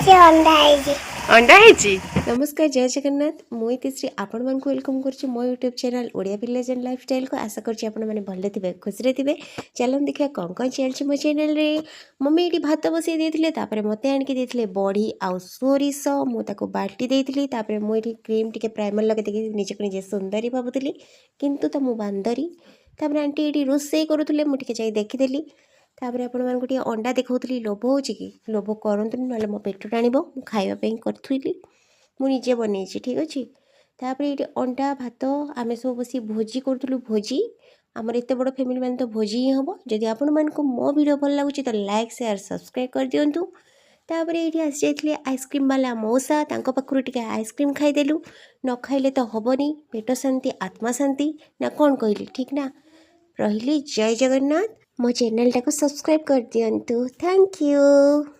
ଆଜି ଅଣ୍ଡା ହେଇଛି। ଅଣ୍ଡା ହେଇଛି। ନମସ୍କାର, ଜୟ ଜଗନ୍ନାଥ। ମୁଁ ଇତିଶ୍ରୀ, ଆପଣମାନଙ୍କୁ welcome କରୁଛି ମୋ YouTube channel Odia village and ଲାଇଫଷ୍ଟାଇଲ୍କୁ। ଆଶା କରୁଛି ଆପଣମାନେ ଭଲରେ ଥିବେ, ଖୁସିରେ ଥିବେ। ଚାଲନ୍ତୁ ଦେଖିବା କ'ଣ କ'ଣ ଚାଲିଛି ମୋ ଚ୍ୟାନେଲ୍ରେ। ମମି ଏଇଠି ଭାତ ବସେଇ ଦେଇଥିଲେ। ତାପରେ ମୋତେ ଆଣିକି ଦେଇଥିଲେ ବଢ଼ି ଆଉ ସୋରିଷ। ମୁଁ ତାକୁ ବାଟି ଦେଇଥିଲି। ତାପରେ ମୁଁ ଏଇଠି କ୍ରିମ୍ ଟିକେ, ପ୍ରାଇମର୍ ଲଗେଇ ଦେଇକି ନିଜକୁ ନିଜେ ସୁନ୍ଦରୀ ଭାବୁଥିଲି, କିନ୍ତୁ ତ ମୁଁ ବାନ୍ଦରୀ। ତାପରେ ଆଣ୍ଟି ଏଇଠି ରୋଷେଇ କରୁଥିଲେ, ମୁଁ ଟିକେ ଯାଇ ଦେଖିଦେଲି। ତାପରେ ଆପଣମାନଙ୍କୁ ଟିକେ ଅଣ୍ଡା ଦେଖାଉଥିଲି। ଲୋଭ ହେଉଛି କି? ଲୋଭ କରନ୍ତୁନି, ନହେଲେ ମୋ ପେଟ ଟାଣିବ। ମୁଁ ଖାଇବା ପାଇଁ କରୁଥିଲି, ମୁଁ ନିଜେ ବନେଇଛି, ଠିକ୍ ଅଛି। ତାପରେ ଏଇଠି ଅଣ୍ଡା ଭାତ, ଆମେ ସବୁ ବସି ଭୋଜି କରୁଥିଲୁ। ଭୋଜି ଆମର ଏତେ ବଡ଼ ଫ୍ୟାମିଲି ମାନେ ତ ଭୋଜି ହିଁ ହେବ। ଯଦି ଆପଣମାନଙ୍କୁ ମୋ ଭିଡ଼ିଓ ଭଲ ଲାଗୁଛି ତ ଲାଇକ୍, ସେୟାର, ସବସ୍କ୍ରାଇବ୍ କରିଦିଅନ୍ତୁ। ତାପରେ ଏଇଠି ଆସିଯାଇଥିଲେ ଆଇସ୍କ୍ରିମ୍ ବାଲା ମଉସା। ତାଙ୍କ ପାଖରୁ ଟିକେ ଆଇସ୍କ୍ରିମ୍ ଖାଇଦେଲୁ। ନ ଖାଇଲେ ତ ହେବନି। ପେଟ ଶାନ୍ତି, ଆତ୍ମା ଶାନ୍ତି, ନା କ'ଣ କହିଲି, ଠିକ୍ ନା? ରହିଲି, ଜୟ ଜଗନ୍ନାଥ। ମୋ ଚ୍ୟାନେଲଟାକୁ ସବସ୍କ୍ରାଇବ୍ କରିଦିଅନ୍ତୁ। Thank you.